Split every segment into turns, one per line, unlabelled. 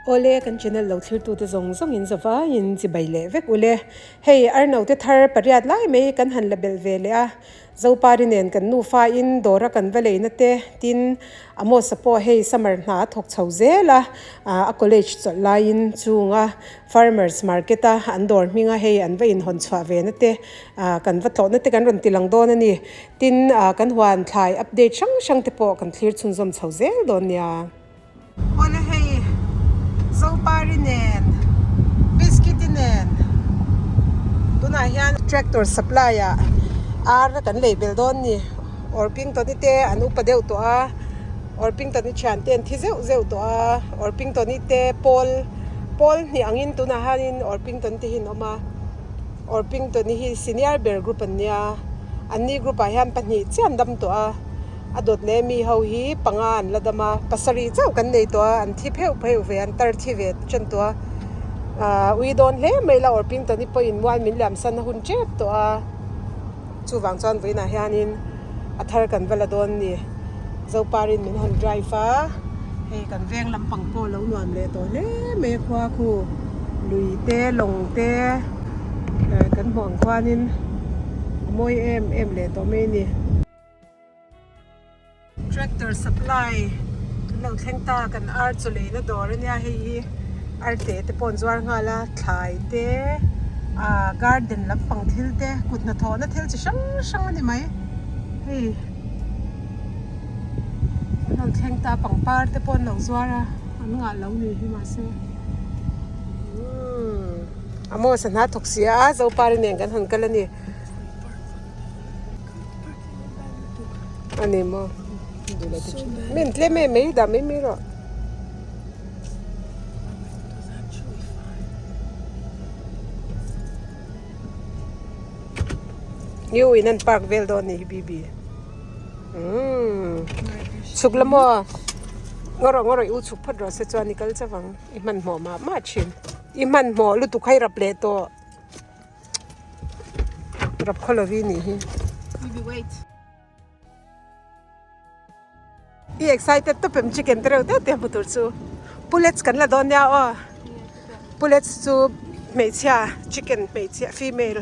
Awle kan channel lo thlirtute zawng zawngin zavaiin chibai leh vek ule. Hei Arnaute thar pariat lai mai kan han la belh ve leh a, Zopari nen kan nufa in dawra kan va leina te tin Amos-a pawh hei summer hna a thawk chho zel a, a college chawlh laiin chunga farmers market a an dawr hminga hei an va inhawn chhuah ve na te kan va tlawhna te kan rawn ti lang dawn a ni. Tin kan huan thlai update hrang hrang te pawh kan thlir chhunzawm chho zel dawn nia. Awle hei Zopari nen Biscuit-i nen tunah hian tractor supply ah ar kan lei belh dawn ni Orpington-i te an upa deuh tawh a Orpington-i thian te an thi zeuh zeuh tawh a Orpington-i te pawl pawl hnih angin tunah hianin Orpington te hi an awm a Orpington-i hi senior ber group an nia anni group ah hian pahnih chiah an dam tawh a. A dawt leh mi ho hi panga an la dam a, pasarih chauh kan nei tawh a, an thi pheuh pheuh ve, an tar thi ve chen tawh a. Ahh ui dawn hle mai la Orpington-i pawhin mual min liam san a hun tep tawh a, chuvang chuan vawiinah hianin a thar kan va la dawn ni. Zoparin min han drive a, hei kan veng lampang pawh a lo nuam leh tawh hle mai a khua khu lui te lawng te kan hmuh ang khuanin a mawi em em leh tawh mai a ni. Tractor supply kan lo thleng ta kan ar chaw leina dawr ania hei hi ar te te pawh an zuar nghal a thlai te ah garden lampang thil te kut hnathawhna thil chi hrang hrang a ni mai hei an rawn thleng ta pangpar te pawh an lo zuar a an ngah lo ni hi mahse umm a maw sangha thawk si a zopari nen kan han kal a ni. A ni maw min tlem em mai dah mai mai rawh new in an park vel dawn a nih hi bibi umm chhuk la maw ngaw rawh ngaw rawh i u chhuk phawt rawh se chuan i kal chauh ang i hmanhmawh mah mah thin i hmanhmawh lutuk kha i rap leh tawh. Rap khaw lovi nih hi. I excited tawp em chicken te reuh te te hmu tur chu. Pullets kan la dawn nia aw. Pullets chu hmeichhia chicken hmeichhia female.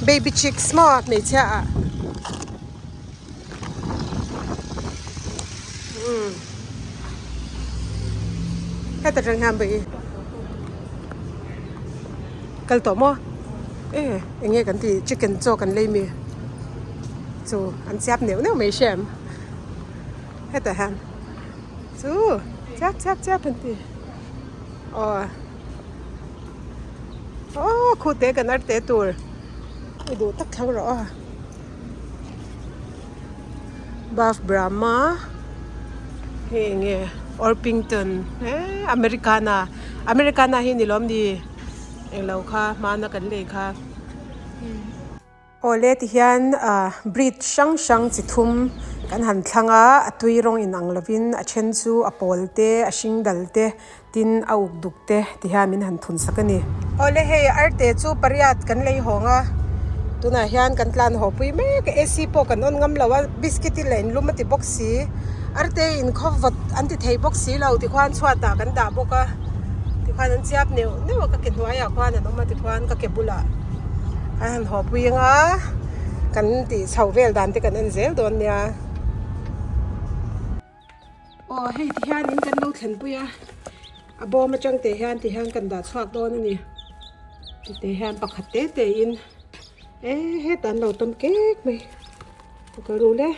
Baby chicks maw hmeichhia ah. Umm heta tang hian pawh hi kal tawh maw e eng nge kan tih chicken chaw kan lei mi chu an chiap neuh neuh mai hria em hetah hian chu chiap chiap chiap an ti aw aw khute kan ar te tur i duh tak thlang rawh aw. Buff Brahma hei eng nge Orpington eee Americana Americana hi ni lawm ni englo kha hmana kan lei kha awle ti hian ah breed hrang hrang chi thum kan han thlang a a tui rawng in ang lovin a then chu a pawl te a hring dal te tin a uk duk te ti hian min han thun sak a ni. Awle hei arte chu pariat kan lei hawng a tunah hian kan tlan haw pui mek a ac pawh kan on ngam lo a biscuit in la in lum a ti bawk si arte in khaw vawt an ti thei bawk si lo tikhuan chhuatah kan dah bawk a tikhuan an chiap neuh neuh a ka ke hnuaiah khuan an awm a tikhuan ka ke bulah an han haw pui ang a kan tih chho vel dan te kan en zel dawn nia. Aw hei ti hian in kan lo thlen pui a a bawm atang teh hian ti hian kan dah chhuak dawn a ni titeh hian pakhat te te in e hetah an lo tawm kek mai ka kal ru le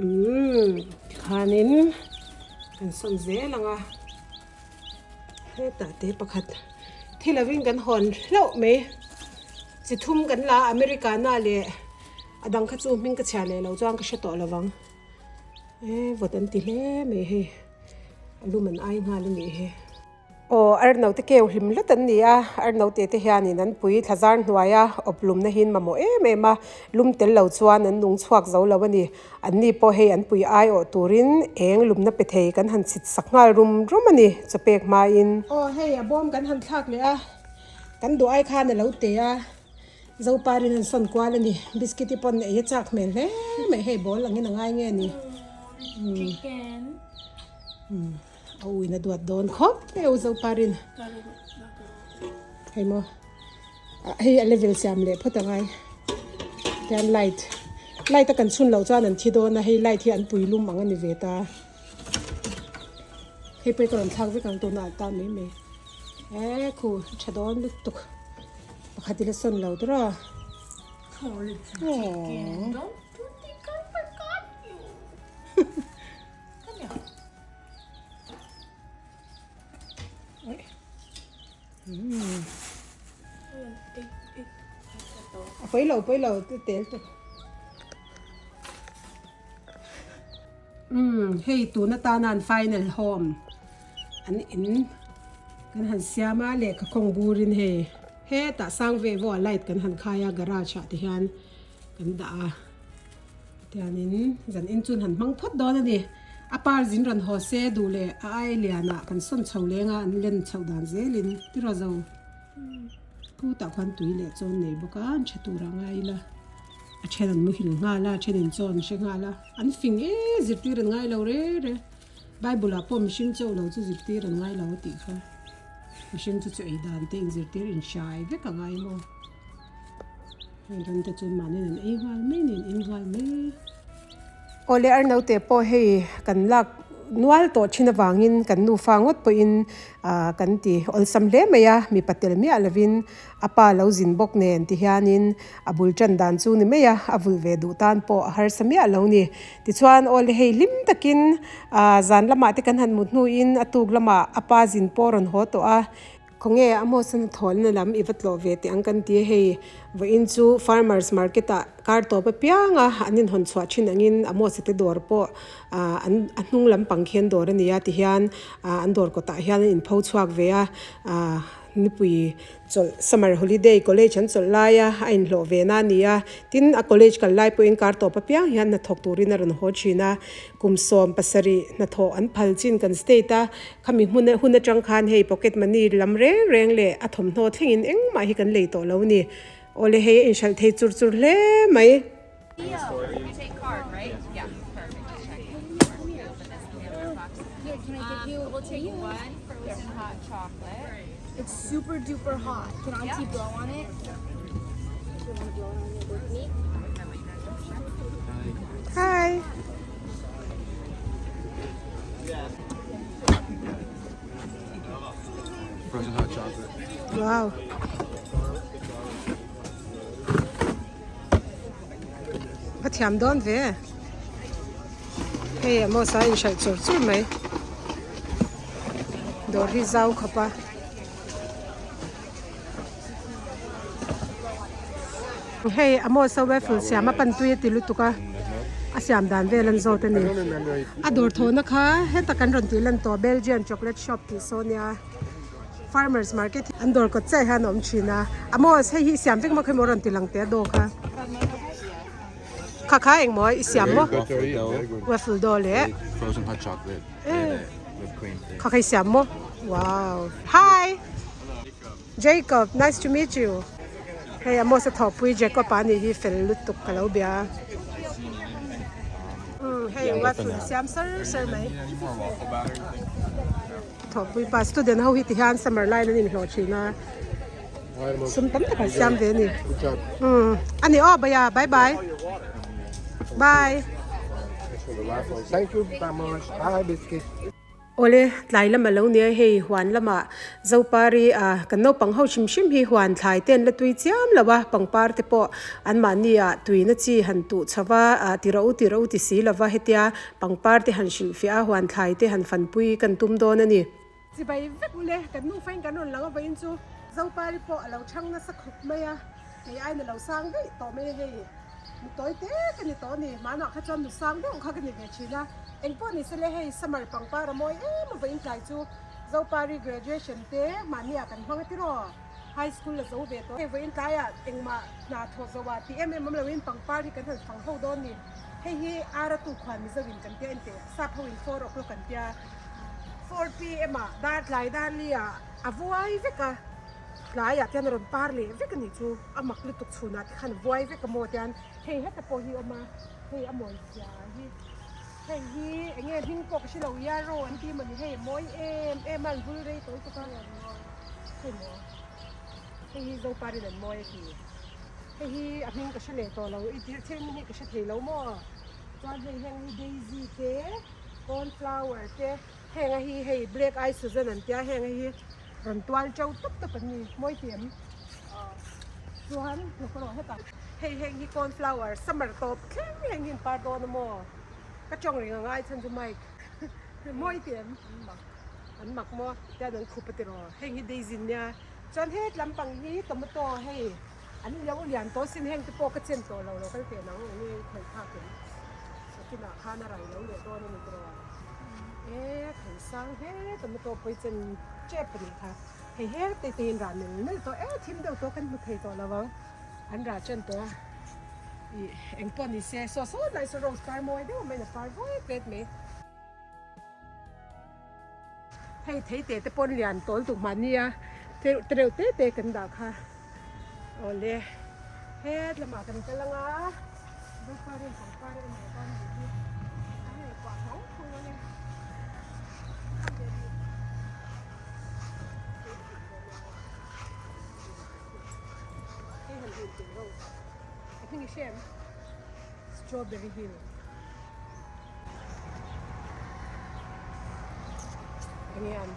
umm tikhanin kan sawn zel ang a hetah te pakhat thi lovin kan hawn hlauh mai chi thum kan la a americana leh. A dang kha chu hming ka chhiar leh lo chuan ka hre tawh lo vang. E vawt an ti hle mai hei. A lum an ai nghal a nih hi. Aw arno te keu hlim hlut an ni a, arno te te hianin an pui thla zar hnuaia awp lumna hi an mamawh em em a, lum tel lo chuan an nung chhuak zo lo a ni. An ni pawh hei an pui ai awh turin eng lumna pe thei kan han chhit sak nghal rum rum a ni chawpek hmain. Aw hei a bawm kan han thlak leh a, kan duh ai khan a lo te a. Zoparin an sawn kual a ni. Biscuit-i pawn ei a chak hmel hle mai. Hei ball angin a ngai nge ni. A u in a duat dawn khawp mai a u Zoparin. Hei maw hei a level siam leh phawt angai tian light light a kan chhun loh chuan an thi dawn a hei light hi an pui lum ang a ni ve ta hei pawh hi ka rawn thlak vek ang tunah a tan mai mai e khu tha dawn lutuk pakhat ila sawn lo tur a. A pawi lo pawi lo tel te umm hei tun atana an final home an in kan han siam a lehkha khawng burin hei hetah sang ve vaw a light kan han khai a garage ah te hian kan dah a. Tianin zan in chun han hmang phawt dawn a ni. A par zin rawn haw se duh leh a ai lianah kan sawn chho leng a, an len chhoh dan zelin tiraw zo kutah khuan tui leh chawn nei bawk a, an tha tur a ngai ila. A then an muhil nghal a, a then in chaw an hre nghal a, an fing e zirtir an ngai lo re re. Bible ah pawh mihring chauh lo chu zirtir an ngai lo a tih kha. Mihring chu chu ei dan te inzirtir inhrai vek a ngai maw. Hei ram te chu mahni an ei nghal mai nen in nghal mai. Awle ar naute pawh hei kan lak nual tawh thin avangin kan nufa ngawt pawhin ah kan ti awlsam hle mai a, mipa tel miah lovin a pa lo zin bawk nen ti hianin a bul tan dan chu ni mai a, a vulh ve duh tan pawh a harsa miah lo ni. Tichuan awle hei hlim takin ah zan lamah te kan han mut hnuin a tuk lamah a pa zin pawh a rawn haw tawh a. Khawnge a Mawsan thawlna lam i va tlawh ve teh ang kan ti a, hei vawiin chu farmers market ah kar tawp apiang a an inhawn chhuah thin angin a Mawsa te dawr pawh ah an a hnung lampang khian dawr a ni a tihian ah an dawr kawtah hian an inpho chhuak ve a ah nipui chawlh summer holiday college an chawlh lai a a inhlawh ve na a ni a tin a college kal lai pawhin kar tawp apiang hian hnathawk turin a rawn haw thin a kum 70 hnathawh an phal chin kan state a Khami hmun hun atang khan hei pocket money lam reng reng leh a thawmhnaw thlengin engmah hi kan lei tawh lo a ni. Awle hei a inhralh thei chur chur hle mai. Hi.
Frozen hot chocolate.
Wow. Va thiam dawn ve. Hei a maw sa in hralh chur chur mai. Dawr hi zau khawp a. Hei a maw sa waffle siam a pan tui a ti lutuk a a siam dan vel an zawt a ni a dawr thawhna kha heta kan rawn tih lan tawh Belgian chocolate shop tih saw nia farmers market an dawr kawt chiah hian a awm thin a a maw hei hi i siam vek maw khawi maw rawn ti lang teh a dawr kha kha kha eng maw i siam maw waffle dough leh kha kha i siam maw wow hi. Jacob, nice to meet you. Hei Amos a thawhpui Jacob a nih hi fel lutuk ka lo bia a. Umm hei waffle siam sar sar mai. Thawhpui pa student ho hi ti hian summer line an inhlawh thin a. Sum tam tak an siam ve a ni. Umm a ni aw bhaiya bye bye. Bye.
Thank you Amos. Bye biscuit.
Awle, tlai lam a lo nia hei huan lamah Zopari a kan naupang ho hrim hrim hi huan thlai te an la tui chiam lo a, pangpar te pawh anmahni ah tuina chi han tuh chho va, ah ti rawh u ti rawh u ti si lo va hetia pangpar te han hrilhfiah a huan thlai te han fanpui kan tum dawn a ni. Chibai vek ule, kan nufa in kan rawn lang avawin chu Zopari pawh a lo chhang nasa khawp mai a, kei aiin a lo sang daih tawh mai a hei. Mi tawi te ka ni tawh a ni, hmanah kha chuan nu sang deuh kha ka ni ve thin a, engpawh ni se le hei summer pangpar a mawi em a vawiin tlai chu Zopari graduation te mahni ah kan hmang a tiraw, high school a zo ve tawh, hei vawiin tlaiah engmah hna thawh zo ah tih em em awm loin pangpar hi kan han fang ho dawn ni, hei hi ara tu khuan Mizo in kan tia enteh sap ho in 4 o'clock an tia, 4 pm ah dar tlai dar li ah a vuai vek a. Tlaiah te hian a rawn par leh vek a nih chu, a mak lutuk chhunah te khan vuai vek a maw tian hei heta pawh hi a awm a, hei a mawi zia hi. Hei hi eng nge hming pawh ka hre lo yarrow an ti mawni hei a mawi em em a an vul rei tawh lutuk a hei maw hei hi Zoparin an mawi a ti hei hi a hming ka hre leh tawh lo i thil thil hming hi ka hre thei lo maw chuan hei heng hi daisy te cornflower te heng a hi hei black eye susan an tia heng a hi rawn tual to tawp tawp an ni mawi ti em chuan hnawk erawh hetah hei heng hi cornflower summer tawp thleng heng hi an par dawn a maw ka tawng reng a ngai chhan chu mic mawi ti em an mak maw tian an khup a tiraw heng hi daisy nia chuan het lampang hi tomato hei an lo lian tawh sin heng te pawh ka chen tawh lo lo kal teh nang eng nge i khawih phak em nakinah khan a rai lo leh dawn a ni tiraw e thansang hle tomato pawi chen tep a nih kha hei her te te in rah nel nel tawh e thim deuh tawh kan hmu thei tawh lo ang an rah chen tawh a ih eng pawh ni se saw saw lai saw rose par mawi deuh mai in a par vawi pet mai. Hei thei te te pawn lian tawl tuk mahni a te reuh te te kan dah kha awle het lamah kan kal anga Zoparin pangpar a en leh dawn anih hi a hei kuah thawng thung ang e hei han hmuh teh rose a hming i hre em strawberry hill. Enge an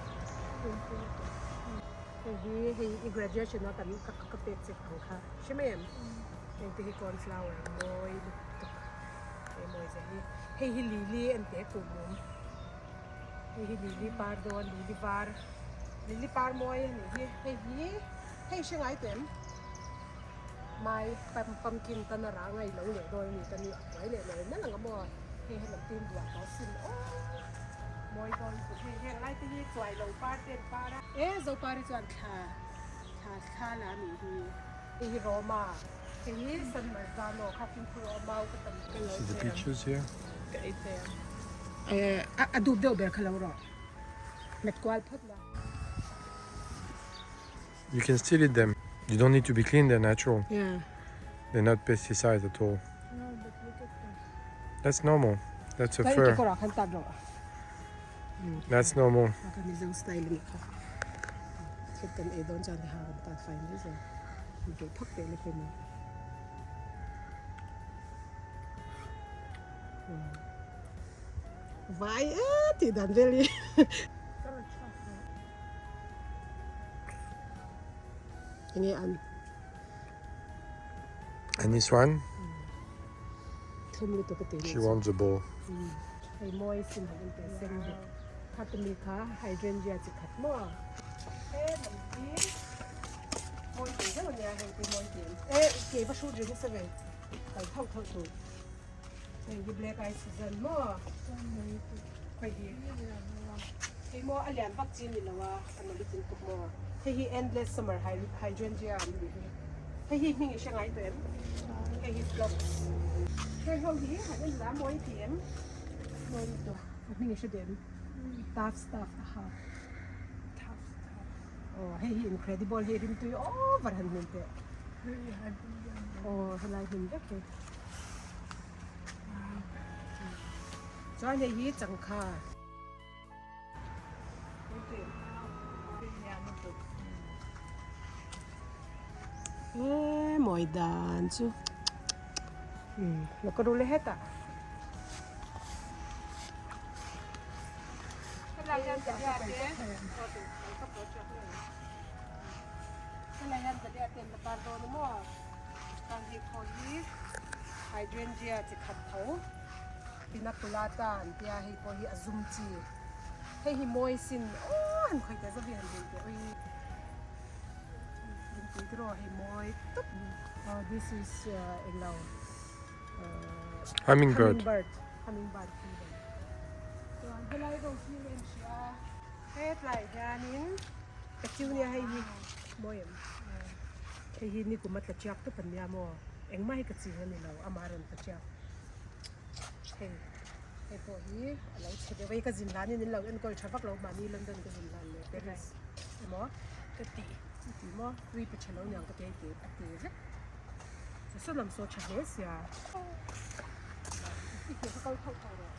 hei hi hei i graduation a kan ka ka pek che ang kha hre mai em heng te hi cornflower mawi lutuk he mawi zia hi hei hi lily an ti a kuhmum hei hi lily par dawn lily var lily par mawi a nih hi hei hi hei hre ngai teh em. Mai pumpkin tan a rah ngai lo leh dawn a ni ka ni a buai leh nal nal ang a maw hei he lam tin duah tawh sin aw mawi dawn lutuk hei heng lai te hi chuai lo par te an par a. E Zopari chuan thla thla thla la a nih hi. Hei hi Roma hei hi San Marzano kha fimkhur aw mau ka tam ka lo
See the peaches here?
Ka ei thei ang. E a dup deuh ber kha lo rawh hmet kual phawt la.
You can still eat them. You don't need to be clean, they're natural.
Yeah.
They're not pesticides at all.
No, but look at them.
That's normal. That's a fur. That's normal.
Vai e ti dan veli. Enge an.
And this one?
Thlum lutuk a ti
She wants the ball.
Hei mawi sin han en teh sen bawk. Kha tumi kha hydrangea chi khat maw? He lam hi mawi tih deuh ania hei te mawi tih e ke va hrut ri nasa ve kal thauh thauh tur. Hei hi black eye Susan maw? Khawi hi? Hei maw a lian vak chi ni lo a, a nawlh i tuk maw? Hei hi endless summer hydrangea an nih hi. Hei hi hming i hre ngai tawh em? Hei hi phlox. Hei ho hi han en la mawi ti em? Mawi lutuk. A hming i hre duh em? Tough stuff a ha. Tough stuff. Aw hei hi incredible hei rimtui over han hmun teh. Aw helai hmun vek hi. Chuan hei hi changkha. He mawi dan chu lo ka ru leh hetah. Helai hian dahlia te helai hian dahlia te an la par dawn a maw. Chuan hei pawh hi hydrangea chi khat tho pinaculata an tia hei pawh hi a zum chi hei hi mawi sin aw han khawih teh zawk hi han hmuh teh ui rinpui te rawh hei mawi tawp aw this is englo
hummingbird
hummingbird feeder chuan helai rose hi a inhria hetlai hianin petunia hei hi mawi em. Hei hi nikum a tla chiak tawp an nia maw? Engmah hi ka ching a ni lo, amah a rawn tla chiak. Hei, hei pawh hi a lo chhe deuh a, hei ka zin hlanin in lo enkawl tha vak lo mahni London ka zin hlan leh Paris emaw ka ti i ti maw tui pe tha lo niang ka ti hei ti a ti vek. Chu saw lam saw tha hle sia. I ke kha kal thauh thauh rawh.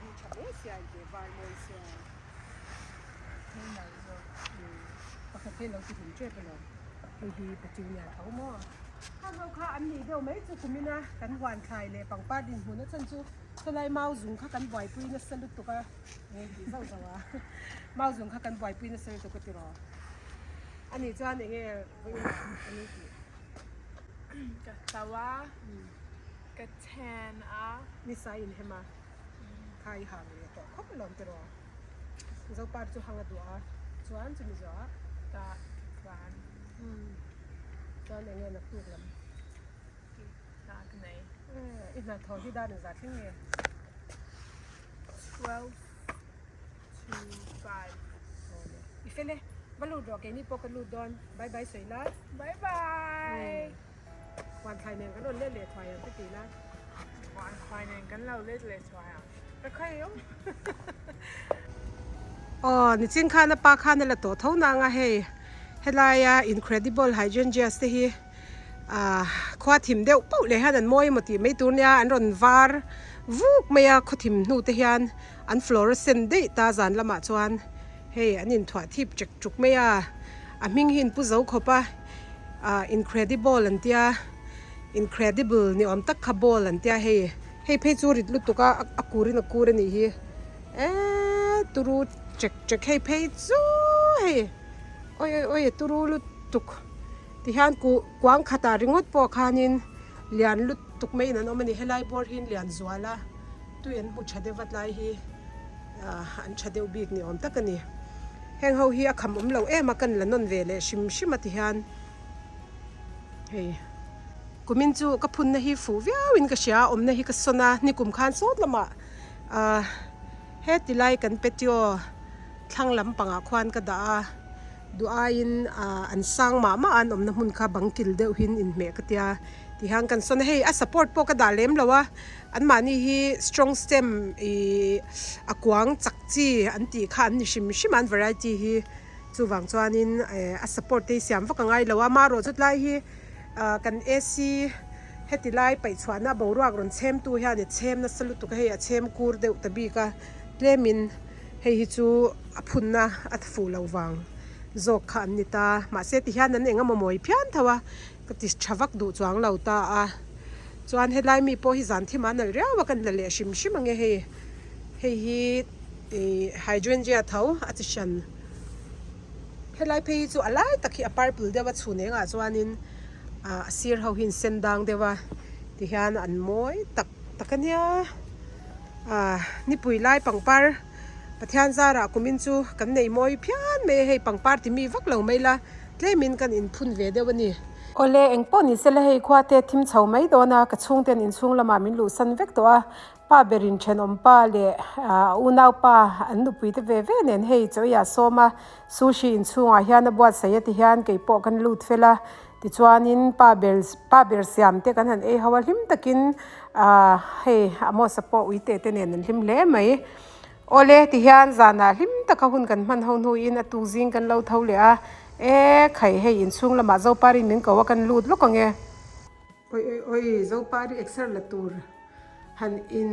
hi tha hle sia inte var mawi sia.
Hei nalh zawk.
Pakhat hi lo ti hlum tep alawm. Hei hi petunia tho maw? Khang ho kha an nih deuh mai chu kumina kan huan thlai leh pangpar dinhmun a chan chu chulai mau zung kha kan buaipui nasa lutuk a nge tih zauh zauh a mau zung kha kan buaipui nasa lutuk a tiraw ani chuan enge vawiin ani tih.
Ka hlau a, ka then a.
Nisa inhem a kha i hang leh tawh khawp alawm tiraw. Zopar chu hang a duh a, chuan chumi zawh ah
ka tlan.
Umm chuan eng nge naktuk lam?
Hna ka nei.
I hna thaw hi dan engzah thleng nge?
12 to 5.
Awle. I fel e. Va lut rawh keini pawh ka lut dawn. Bye bye sawi la.
Bye bye.
Huan thlai nen kan rawn let leh thuai ang ka ti la.
Huan thlai nen kan lo let leh thuai ang.
Ka khawi awm. Aw nichin khan a pa khan a la tawh tho nang a hei helaia incredible hydrangeas te hi ah khua thim deuh pauh leh hian an mawi emaw tih mai tur nia an rawn var vuk mai a khaw thim hnu te hian an fluorescent daih ta zan lamah chuan hei an inthuah thip chek chuk mai a a hming hi inpu zo khawp a ah incredible an tia incredible ni awm tak kha ball an tia hei. Hei phei chu rit lutuk a a kur in a kur a nih hi eee turu chek chek hei phei chu hei awi awi awi turu lutuk tihian kuh kuang khatah ringawt pawh khanin lian lutuk mai in an awm a ni helai bawr hi lian zual a tui an hmu tha deuh va tlai hi ah an tha deuh bik ni awm tak a ni heng ho hi a kham awm lo em a kan la nawn ve leh hrim hrim a tihian hei. Kumin chu ka phunna hi fuh viauin ka hria a, awmna hi ka sawn a, nikum khan sawt lamah ahh heti lai kan patio thlang lampangah khuan ka dah a, duh aiin ahh an sang mah mah a an awmna hmun kha bang kil deuh hin inhmeh ka tia tihian kan sawn a, hei a support pawh ka dah lem lo a, anmahni hi strong stem ihh a kuang chak chi an tih kha an ni hrim hrim a an variety hi chuvang chuanin eh a support te hi siam vak a ngai lo a, amaherawhchu chutlai hi. Ah kan AC heti lai paih chhuahna boruak rawn chhem tu hian i chhem nasa lutuk a hei a chhem kur deuh ta bik a tlemin hei hi chu a phunna a fuh loh vang zawk kha an ni ta mahse ti hian an eng emaw mawi phian tho a ka ti tha vak duh chuang lo ta a chuan helai mi pawh hi zan thim ah nalh riau a kan la leh hrim hrim ange hei hei hi ih hydrangea tho a chi hran. Helai phei hi chu a lai tak hi a purple deuh a chhun engah chuanin ah a sir ho hi an sen dang deuh a tihian an mawi tak tak ania ah nipui lai pangpar Pathian zarah kumin chu kan nei mawi phian mai a hei pangpar ti mi vak lo mai la tlemin kan inphun ve deuh a ni. Awle engpawh ni sela hei khua te thim chho mai dawn a ka chhungten inchhung lamah min luhsan vek tawh a Pa berin thenawm pa leh a unau pa an nupui te ve ve nen hei chawiah sawm a sushi inchhungah hian a buatsaih a ti hian kei pawh kan lut fel a tichuanin pa ber pa ber siam te kan han ei ho a hlim takin ah hei Amos-a pawh uite te nen an hlim hle mai awle ti hian zanah hlim taka hun kan hman ho hnuin a tuk zing kan lo tho leh a e khai hei inchhung lamah Zoparin min ko a kan lut lawk ang e. Oi oi oi Zopari exer la tur han in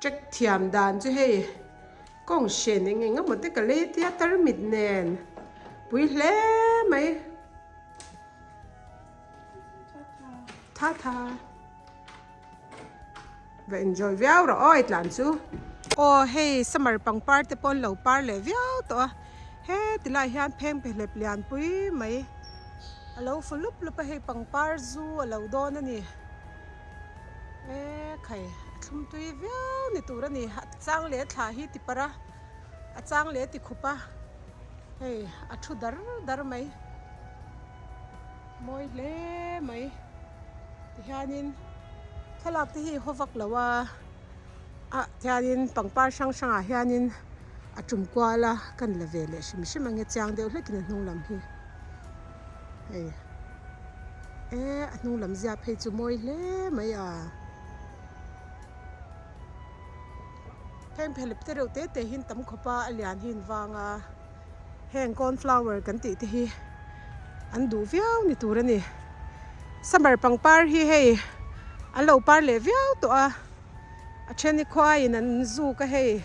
check thiam dan chu hei kawng hren eng eng emaw te ka lei tia tarmit nen pui hle mai tha tha va enjoy viau rawh aw tlan chu aw hei summer pangpar te pawh an lo par leh viau tawh a heti lai hian pheng phehlep lian pui mai a lo fu lup lup a hei pangpar zu a lo dawn a ni e khai a thlum tui viau ni tur a ni a chang leh thla hi ti parh a a chang leh ti khup a hei a thu dar dar mai. Mawi hle mai tihianin thlalak te hi haw vak lo a ah tihianin pangpar hrang hrangah hianin a tum kual a kan la ve leh hrim hrim ang e chiang deuh hlekin a hnung lam hi hei eh a hnung lam zia phei chu mawi hle mai a phengphehlep te reuh te te hi an tam khawp a a lian hi an vang a. Heng cornflower kan tih te hi an duh viau ni tur a ni. Summer pangpar hi hei an lo par leh viau tawh a. A then hi khuaiin an zuk a hei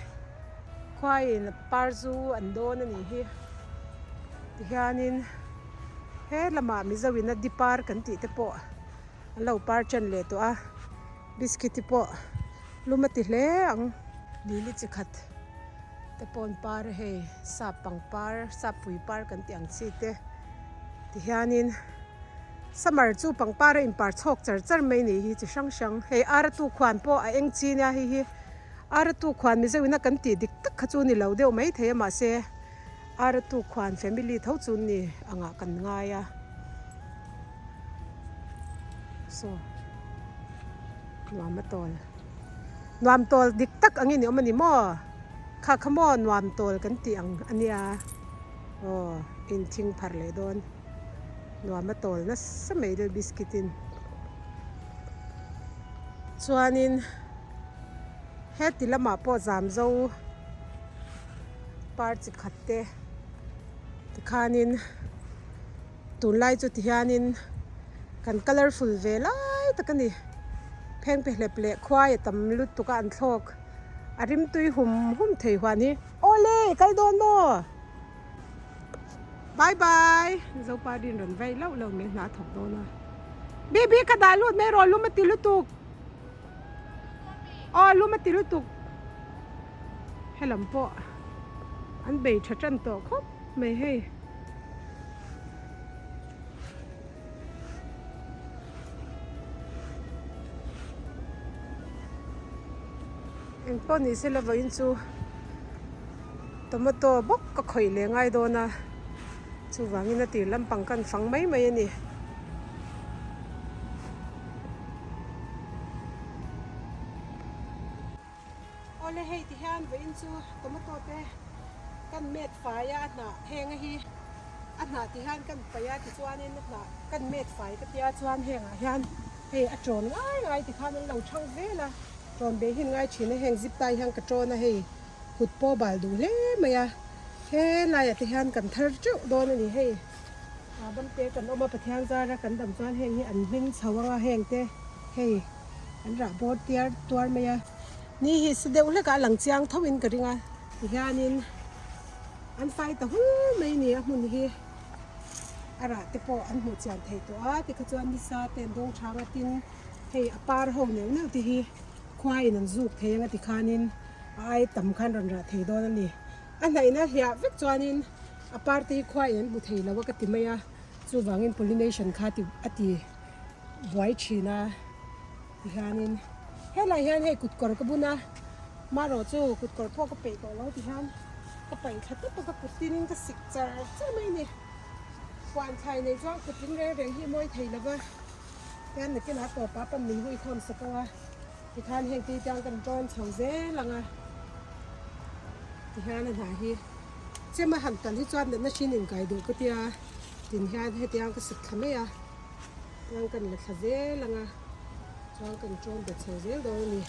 khuaiin par zu an dawn a nih hi tihianin he lamah mizo in a di par kan tih te pawh an lo par ṭan leh tawh a biscuit te pawh lum a ti hle ang. Lili chi khat te pawh an par a hei sap pangpar sap pui par kan tih ang chi te tihianin summer chu pangpar a inpar chhawk char char mai nih hi chi hrang hrang hei aratu khuan pawh a eng chi nia hei hi aratu khuan mizo ina kan tih dik tak kha chu ni lo deuh mai thei a mahse aratu khuan family tho chu ni angah kan ngai a saw nuam a tawl. Nuam tawl dik tak angin i awm a ni maw? Kha kha maw nuam tawl kan tih ang a nia. Aw, in thing phar leh dawn. Nuam a tawl nasa mai deuh biscuit in. Chuanin heti lamah pawh zam zo par chi khat te tikhanin Tunlai chu tihianin kan colourful ve lai tak a ni. Phengphehlep leh khuai a tam lutuk a an thlawk a rimtui hum hum thei huan hi. Awle i kal dawn maw? Bye bye Zopa rin rawn vai lauh lauh mai hna a thawk dawn a. Bibi ka dah lut mai rawh lum a ti lutuk. Aw lum a ti lutuk. Helam pawh an bei tha tan tawh khawp mai hei. Engpawh ni sela vawiin chu tomato bawk ka khawih leh ngai dawn a chuvangin a tir lampang kan fang mai mai a ni. Awle hei ti hian vawiin chu tomato te kan met fai a a hnah heng a hi a hnah ti hian kan paih a tichuanin a hnah kan met fai ka tia chuan hengah hian hei a tawn ngai ngai ti khan an lo thang zel a tawn ve hin ngai thin a heng zip tai hian ka tawn a hei kut pawh bal duh hle mai a helaiah te hian kan thar teuh dawn a ni hei ah bamte kan awm a Pathian zara kan dam chuan heng hi an hming chho anga heng te hei. An rah bawr tiar tuar mai a. Ni hi sa deuh hlekah a lang chiang tho in ka ring a. Tihianin an fai ta hul mai ni a hmun hi a rah te pawh an hmuh chian thei tawh a tikha chuan nisa te an dawng chang a tin hei a par ho neuh neuh te hi khua in an zuk thei anga tikhanin a ai tam khan rawn rah thei dawn a ni. A hnaihna hliah vek chuanin a par te hi khua in an hmu thei lo a ka ti mai a chuvangin pollination kha a ti buai thin a tihianin helai hian hei kut kawr ka bun a marawh chu kut kawr pawh ka peih tawh lo tihian ka paih thla tawp a ka kut tinin ka sik char char mai a ni huan thlai nei chuan kut in reng reng hi a mawi thei lo va tihian nakinah tawpah pawh min hui khawm sak ang a tikhan heng te hi kan tawn chho zel ang a tihian a hnah hi chem a han tan hi chuan natna hrin inkai duh ka tia tin hian hetiang ka sik thla mai a. Chuan kan la thla zel ang a, chuan kan ṭawn bet chho zel dawn a ni.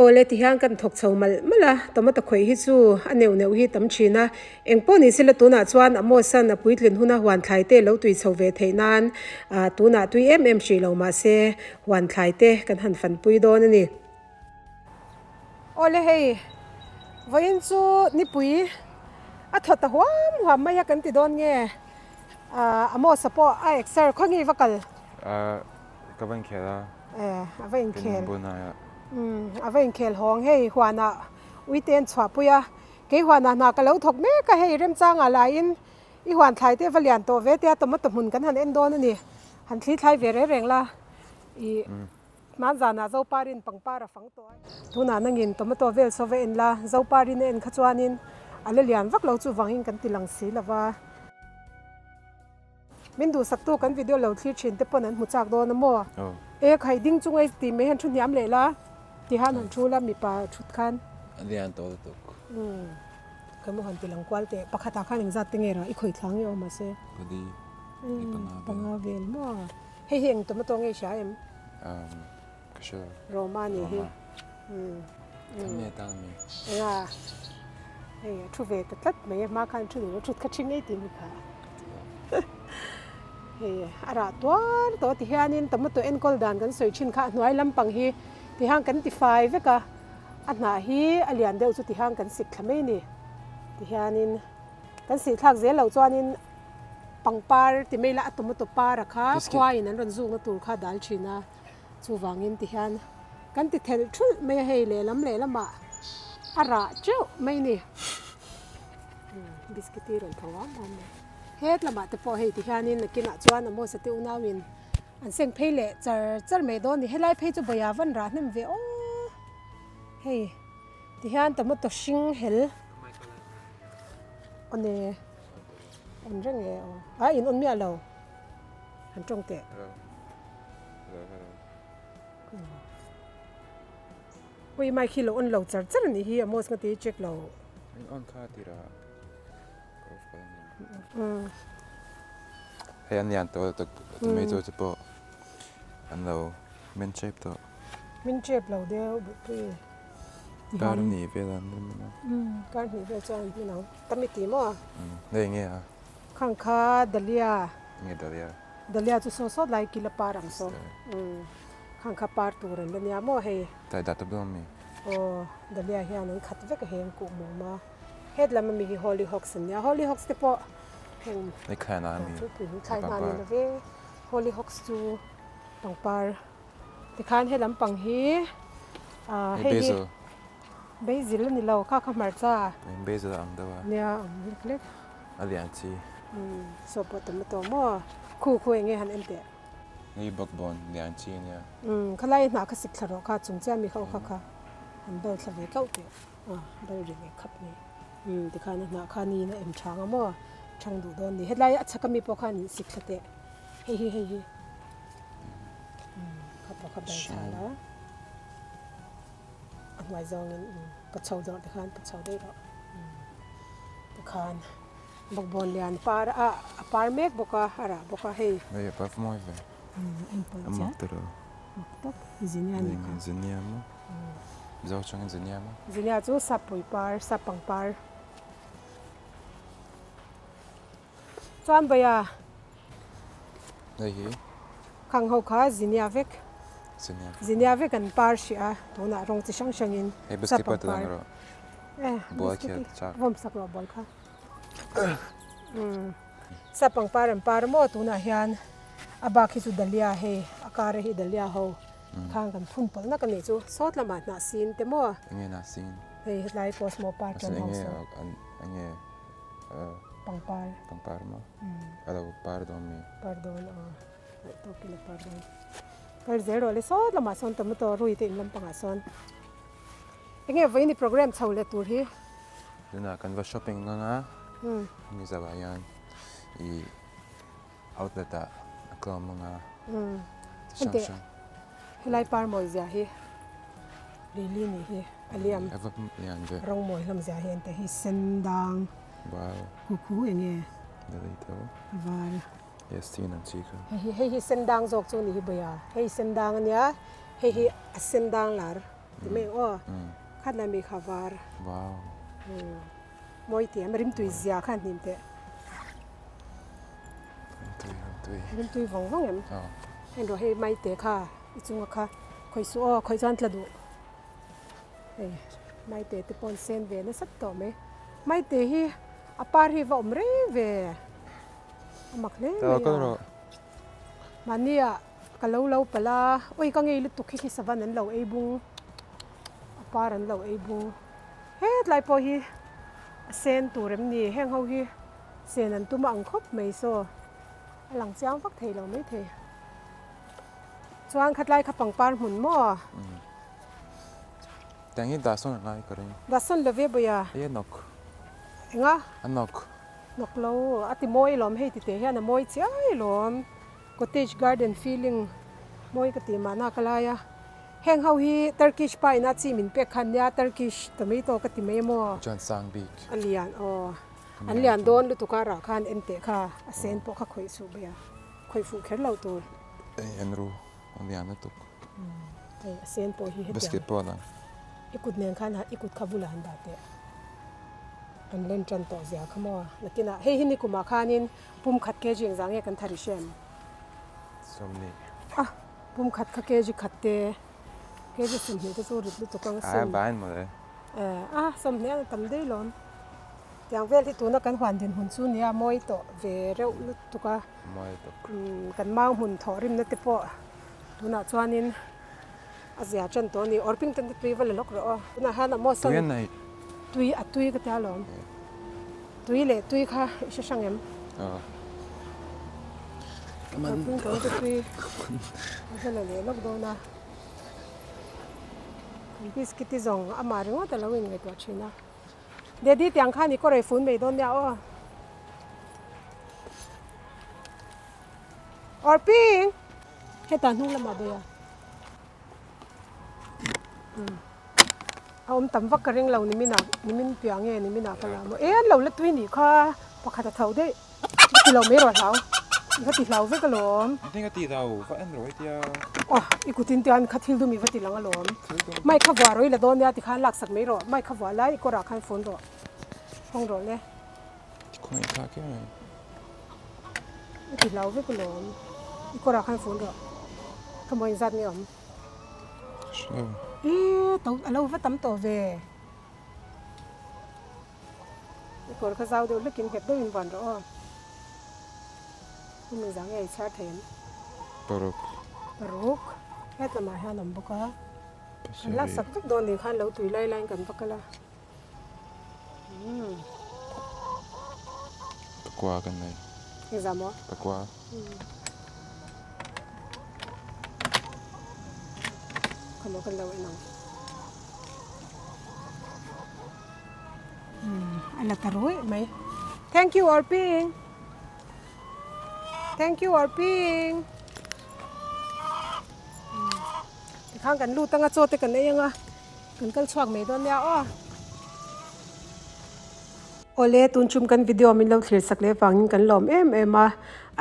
Awle tihian kan thawk chho malh malh a, tomato khawih hi chu a neuh neuh hi tam thin a, eng pawh ni sela tunah chuan a mawsan a puitlin huna huan thlai te lo tui chho ve theih nan ah tunah tui em em hrih lo mahse huan thlai te kan han fanpui dawn a ni. Awle hei vawiin chu nipui a thaw ta huam huam mai a kan ti dawn nge? A Amosa pawh a exer khaw nge i va kal?
Ka va inkhel a.
Eh, a va inkhel.
Kan inbun aia.
Umm, a va inkhel hawng hei huanah uite an chhuahpui a. Kei huanah hna ka lo thawk mek a hei remchangah laiin i huan thlai te va lian tawh ve tia tomato hmun kan han en dawn a ni. Han thli thlai ve reng reng la. I Hmanzanah Zoparin pangpar a fang tawh a. Tunah nangin tomato vel saw va en la, Zoparin a en kha chuanin a la lian vak lo chuvangin kan ti lang si lo va. Min duhsaktu kan video lo thlir thin te pawn an hmu chak dawn a maw? E khai ding chunga i ti mai han thu hniam leh la, ti han han thu la mipa thut khan.
A lian tawh lutuk.
Umm ka mu han ti lang kual teh. Pakhatah khan engzat te nge rah i khawih thla nge aw mahse.
Pali, i panga vel.
Panga vel maw? Hei hi eng tomato nge i hria em?
Um, ka hre lo.
Roma ni hi. Um.
Kan me tan mi.
Enga. Hei a thu ve ta tlat mai a hma khan thu duh thut kha thin ngei ti mi kha. Hei a rah tuar tawh ti hianin tomato enkawl dan kan sawi thin kha a hnuai lampang hi ti hian kan ti fai vek a. A hnah hi a lian deuh chu tihian kan sik thla mai a ni. Tihianin kan sih thlak zel loh chuanin pangpar ti mai ila a tomato par a kha khuaiin an rawn zukna tur kha a dal thin a. Chuvangin tihian kan ti thelh thulh mai a hei lehlam lehlamah a rah teuh mai a ni. Biscuit hi rawn tho am am mai. Het lamah te pawh hei tihianin nakinah chuan Amos-a te unauin an seng phei leh char char mai dawn a ni. Helai phei chu bawia van rah hnem ve aw. Hei tihian tomato hring hel aw ne awm reng e aw. A in awn miah lo han tawng teh. Ui mai khi lo on lo char char anih hi Amos nga ti check lo.
In on kha tira ka off palh ania. Hei an lian tawh lutuk tomato te pawh an lo min chep tawh.
Min chep lo deuh buhpui.
Kar hnih vel an rim a.
Kar hnih vel chuan min ang tam i ti maw?
Hei nge a?
Khang kha Dahlia.
Nge Dahlia?
Dahlia chu saw sawt lai kila par ang saw. Khang kha par tur an la nia maw hei.
Tlai dah ta dawn mi?
Aw, Dahlia hian an khat vek a heng kuh mum a. Het lam ami hi Hollyhocks an nia. Hollyhocks te pawh heng.
Hei thlai hna ami?
Chu pui hi thlai hna ni lo ve. Hollyhocks chu pangpar. Tikhan he lampang hi
hei hi. Basil.
Basil a ni lo, kha kha hmarcha.
Basil a ang deuh a.
Nia, ang lek lek.
A lian chi.
Saw pawh tam a tawh maw? Khu khu eng nge han en teh?
Hei bakbawn lian chi a nia.
Khalai hnah kha sik thla rawh kha, chung chiah mi kha aw kha kha han bal thla ve kauh teh. A bal ri leh khap mai. Tikhan a hnah kha niin a em chhang a maw? Chhang duh dawn ni. Hetlai a chhak ami pawh khan sik thla teh. Hei hi hei hi. Kha pawh kha bal thla la. A hnuai zawngin pa chho dawrh te khan pa chho daih rawh tikhan bawkbawn lian par a a par mek bawk a a rah bawk a hei.
Hei a par mawi ve.
A
mak ta lo.
Mak tawp zinnia ni kha.
Zinnia maw? Mizo chungin zinnia maw?
Zinnia chu sappui par sap pangpar. Chuan bawia.
Hei hi.
Khang ho kha zinia vek.
Zinia.
Zinia vek an par hrih a tunah rawng chi hrang hrangin.
Hei biscuit pawh tilang rawh.
Eh
Bual khiat chak.
Vawm sak rawh bual kha. Sap pangpar an par maw tunah hian a bak hi chu dahlia hei a kar hi dahlia ho khang kan phun pawlh nak a nih chu sawt lamah hnah sin te maw.
Enge hnah sin?
Hei hetlai cosmo park
tan ho saw. Enge
Pangpar.
Pangpar maw? A lo par dawn mi?
Par dawn aw. Ngaih tawkin a par dawn. Kal zel rawh le sawt lamah sawn tomato rui te in lampangah sawn. Enge vawiin i program chho leh tur hi?
Tunah kan va shopping ang a, hemi zawhah hian i outlet ah a tlawm ang a, chi hrang hrang.
Helai par mawi zia hi lili nih hi a liam.
A va lian ve.
Rawng mawi hlawm zia hi ente hi sen dang.
Wow.
Khu khu enge.
Lili tho.
A var.
Yes tin an chi kha.
Hei hi hei hi sen dang zawk chu nih hi bawia. Hei sen dang ania hei hi a sen dang lar ti mai ang aw. Khat lai mi kha var.
Wow.
Mawi ti em rimtui zia kha hnim teh.
Rimtui rimtui.
Rimtui vawng vawng em. Heng rawh hei mai te kha i chunga kha khawih suh aw khawih chuan tla duh. Hei mai te te pawh an sen ve nasa tawh mai. Mai te hi a par hi va awm reng ve. A mak hle mai a. Mahni ah ka lo lo palh a, ui ka ngei lutuk hi khi savan an lo ei bung a par an lo ei bung. Hetlai pawh hi a sen tur em ni heng ho hi sen an tum a ang khawp mai saw a lang chiang vak thei lo maithei. Chuan khatlai kha pangpar hmun maw?
Tiang hi dahsawn a ngai ka ring.
Dahsawn lo ve bawia.
Hei a nawk.
Enga?
A nawk.
Nawk lo. A ti mawi lawm hei tite hian a mawi chiai lawm. Cottage garden feeling mawi ka ti mahna ka lai a. Heng ho hi Turkish pa ina chi min pek khan nia Turkish tomato ka ti mai maw?
Chuan sang bik.
A lian aw. An lian dawn lutuk a rah khan en teh kha a sen pawh kha khawih suh bai a. Khawih fuh kher lo tur.
Ei en ru a lian lutuk.
Hei a sen pawh hi hetiang.
Biscuit pawh a lang.
I kut nen khan i kut kha bulah han dah teh. An len tan tawh zia kha maw. Nakinah hei hi nikumah khanin pum khat kg engzah nge kan thar i hriam?
Sawmhnih.
A pum khat kha kg khat te. Kg 20 te chu rit lutuk ang asin.
A vain mawle.
A 20 a tam daih lawm. Tiang vel hi tuna kan huan dinhmun chu nia mawi tawh ve reuh lutuk a.
Mawi tawk.
Kan mau hmun thawh rimna te pawh tunah chuanin a zia tan tawh a ni. Orpington te tui va la lawk rawh aw. Tunah hian a maw sawn.
Tui a nei.
Tui a tui ka tia lawm. Tui leh tui kha i hre hrang em?
Aw.
Orpington te tui a va la leh lawk dawn a. Kan biscuit hi zawng amah ringawt a lo inngaihtuah thin a. Daddy tiang khan i kawrei fun mai dawn nia aw. Orping! Hetah hnung lamah bawi a. A awm tam vak ka ring lo nimin ah nimin piah nge nimin ah ka la maw e an lo la tui nih kha pakhat a tho daih ka ti lo mai rawh hlau i va ti hlau vek alawm.
Engtin ka ti lo va en rawh hetia.
Aw i kutin te an kha thil dum i va ti lang alawm mai kha vuah rawh i la dawn nia tikhan lak sak mai rawh mai kha vuah lai i kawrah khan fun rawh hawng rawh le.
Khawngaih thlak em em.
I ti hlau vek alawm i kawrah khan fun rawh ka maw inzat nge awm. Ih to a lo va tam tawh ve. I kawr kha zau deuh hlekin nghet deuhin van rawh aw. Hemi zah nge i chhiar thei em?
Paruk.
Paruk. Het lamah hian awm bawk a. Kan laksak vek dawn nih khan lo tui lai laiin kan va kal a. Umm.
Pakua kan nei.
Engzah maw?
Pakua.
Khawmaw kan lo en ang. A la ta ruih mai. Thank you Orping. Thank you Orping. Tikhan kan lut anga chaw te kan ei anga kan kal chhuak mai dawn nia aw. Awle tun chum kan video min lo thlir sak leh vangin kan lawm em em a,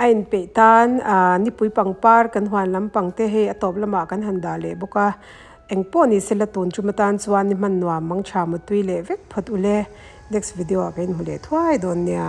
a inpeih tan nipui pangpar kan huan lampang te hei a tawp lamah kan han dah leh bawk a, eng pawh ni sela tun chum atan chuan ni hman nuam mang tha mutui leh vek phawt ule, next video ah ka inhmu leh thuai dawn nia.